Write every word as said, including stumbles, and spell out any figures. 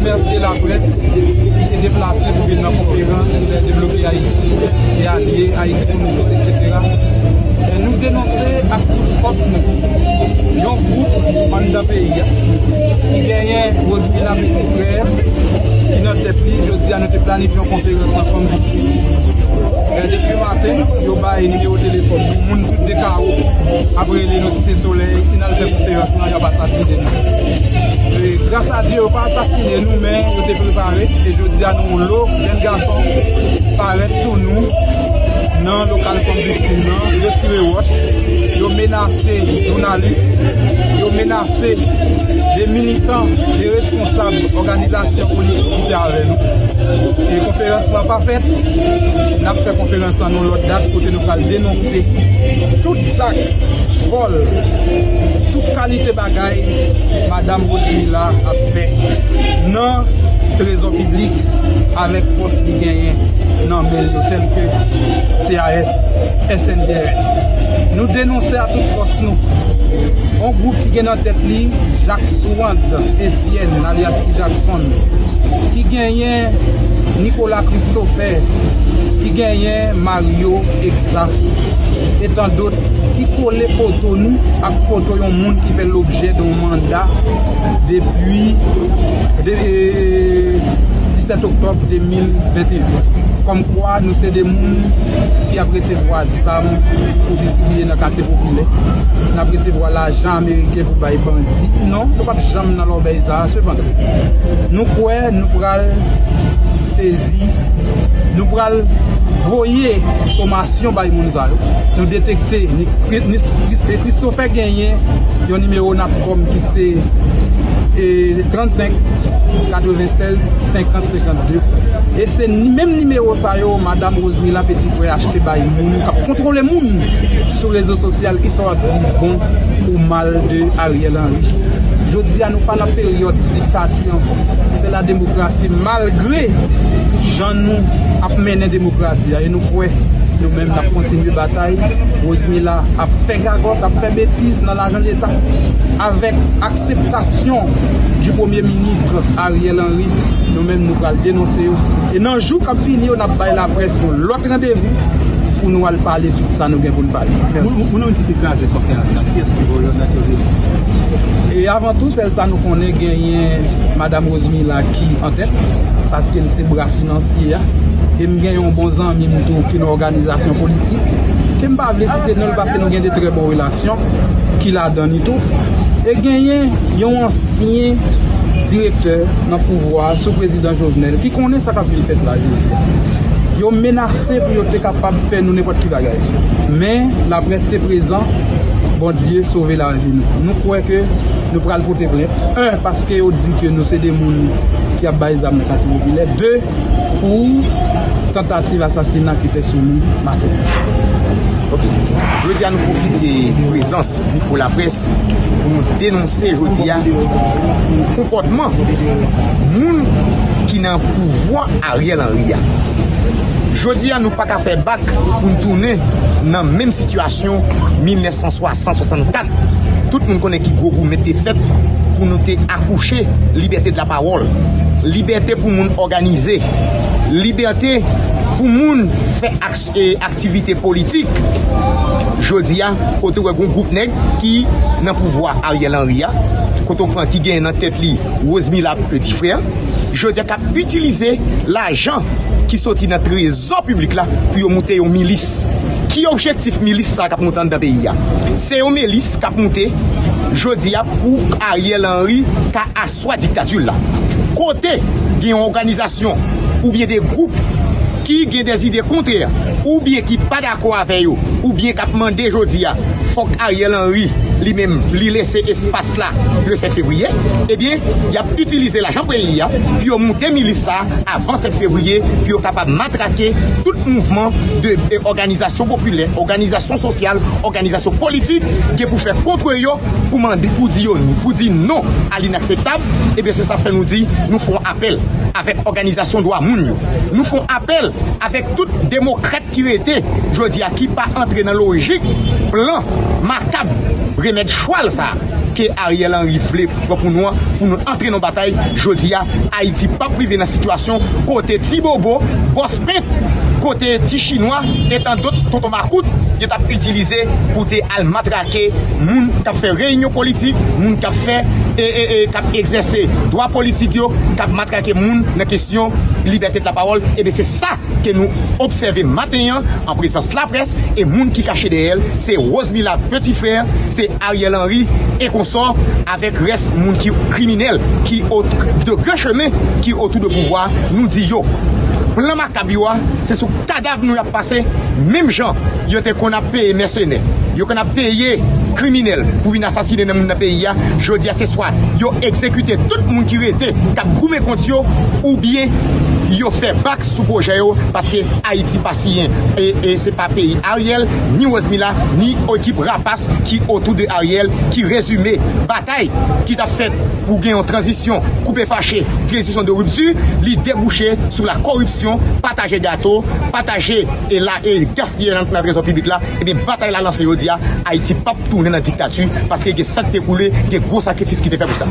Remèsye laprès ki te deplase pou vin nan konferans Debloke Ayiti e Alye Ayiti pou nou tout, etsetera. E nou denonse ak tout fòs nou yon gwoup anndan peyi a ki genyen Rosemila Petit Frère ki nan tèt li. Jodi a, nou te planifye yon konferans nan fanm viktim. E depi maten, yo bay nimewo telefòn nou, moun tout de kawo ap rele nou Site Solèy, si n al fè konferans lan, y ap asasinen nou. E gras a Dye, yo pa asasinen nou, men yo te prepare. E jodi a, nou wè yon lo jèn gason parèt sou nou nan lokal fanm viktim nan. Yo tire wòch, yo menase jounalis, yo menase de militan, de responsab òganizasyon politik ki te avè nou. E konferans lan pa fèt, n ap fè konferans lan yon lòt dat kote nou pral denonse tout zak vòl, tout kalite bagay madanm Rosemila ap fè nan trezò piblik avèk pòs li genyen nan men l yo, tèlke C A S, S N G S. Nou denonse a tout fòs nou yon gwoup ki gen nan tèt li Jacques Swand Etienne, alyas Ti Jackson, ki genyen Nicolas Christopher, ki genyen Mario Exa, e tan dòt, ki kole foto nou ak foto yon moun ki fè lobjè de yon manda depi de, e, disèt oktòb de mil venteyen. Kòmkwa nou se de moun ki ap resevwa zam pou distribiye nan katye popilè. N ap resevwa lajan ameriken pou bay bandi. Non, nou p ap janm nan lòbèy sa a. Sepandan, nou kwè nou pral sezi, nou pral voye somasyon bay moun sa yo. Nou detekte ni, ni, ni Christopher genyen yon nimewo Natcom ki se, e, trannsenk, katrevennsèz, senkant, senkannde. E se ni, menm nimewo sa yo, madanm Rosemila Petit Frère achte bay moun k ap kontwole moun sou rezo sosyal, kisa w ap di bon ou mal de Ariel Henry. Jodi a, nou pa nan peryòd diktati ankò. Se la demokrasi, malgre jan nou ap mennen demokrasi a, e nou kwè nou menm n ap kontinye batay. Rosemila ap fè gagòt, ap fè betiz nan lajan Leta. Avèk akseptasyon di premye minis Ariel Henry, nou menm nou pral denonse yo. E nan jou k ap vini yo, n ap bay laprès yon lòt randevou pou nou al pale tout sa nou gen pou n pale. Mèsi. Moun, moun nou di ki kraze konferans lan, kiyès ki voye òd la, ki yo te di? E avan tou, sèl sa nou konnen, genyen madanm Rosemila ki an tèt, paske l se bra finansye a. E m gen yon bon zanmi m tou ki nan òganizasyon politik, ke m pa vle site non l paske nou gen de trè bon relasyon, ki ladan li tou. E genyen yon ansyen direktè nan pouvwa a sou prezidan Jovenel ki konnen sa k ap vin fèt la jodi a. Yo menase pou yo te kapab fè nou nenpòt ki bagay. Men, laprès te prezan, Bondye sove lavi nou. Nou kwè ke nou pral pote plent. En, paske yo di ke nou se de moun ki ap bay zam nan katye popilè. De, pou tantativ asasina ki fè sou nou maten. Ok. Jodi a, nou pwofite prezans mikwo laprès pou nou denonse jodi a konpòtman moun ki nan pouvwa Ariel Henry a. Jodi a, nou pa ka fè bak pou n tounen nan menm sitiyasyon mil nèf san swasant swasannkat. Tout moun konnen ki gwo goumen te fèt pou nou te akouche libète de la pawòl, libète pou moun òganize, libète pou moun fè aks-, e, aktivite politik. Jodi a, kote w wè gon gwoup nèg ki nan pouvwa Ariel Henry a, kote w pran ki genyen nan tèt li Rosemila Petit Frère, jodi a k ap itilize lajan ki soti nan trezò piblik la pou yo moute yon milis. Ki objektif milis sa k ap moute anndan peyi a? Se yon milis k ap moute jodi a pou Ariel Henry ka aswa diktati l la. Kote gen yon òganizasyon oubyen de gwoup ki gen de zide kontrè, oubyen ki pa dakò avè yo, oubyen k ap mande jodi a, fòk Ariel Henry, li menm, li lese espas la le sèt fevriye, ebyen, y ap itilize lajan peyi a pou yo moute milis sa a avan sèt fevriye, pou yo kapab matrake tout mouvman de, de òganizasyon popilè, òganizasyon sosyal, òganizasyon politik gen pou fè kont yo, pou mande, pou di yo, pou di non a linakseptab. Ebyen, se sa fè nou di, nou fè yon apèl avèk òganizasyon dwa moun yo. Nou fè yon apèl avèk tout demokrat ki rete jodi a, ki pa antre nan lojik plan makab, remèd chwal sa a. ke Ariel Henry vle pran pou nou an, pou nou antre nan batay. Jodi a, Ayiti p ap rive nan sitiyasyon kote ti bobo, bòs pent, kote ti chinwa, e tan dòt tonton makout, yo t ap itilize pou te al matrake moun k ap fè reyinyon politik, moun k ap fè, e, e, e, k ap egzèse dwa politik yo, k ap matrake moun nan kesyon libète de la pawòl. Ebyen, se sa ke nou obsève maten an, an prezans laprès, e moun ki kache dèyè l, se Rosemila Petit Frère, se Ariel Henry e konsò, avèk rès moun ki kriminèl, ki o-, de gran chemen, ki otou de pouvwa. Nou di yo, plan makab yo a, se sou kadav nou y ap pase, menm jan yo te konn ap peye mèsenè, yo konn ap peye kriminèl pou vin asasinen nan moun nan peyi a. Jodi a, se swa yo egzekite tout moun ki rete, k ap goumen kont yo, oubyen yo fè bak sou pwojè yo, paske Ayiti pa siyen, e, e se pa peyi Ariel, ni Rosemila, ni ekip rapas ki otou de Ariel, ki rezime batay ki t ap fèt pou gen yon tranzisyon koupe fache, tranzisyon de ripti, li debouche sou la koripsyon, pataje gato, pataje e la, e gaspiye nan, nan trezò piblik la. Ebyen, batay la lanse jodi a. Ayiti p ap tounen nan diktati, paske gen sa k te koule, gen gwo sakrifis ki te fè pou sa.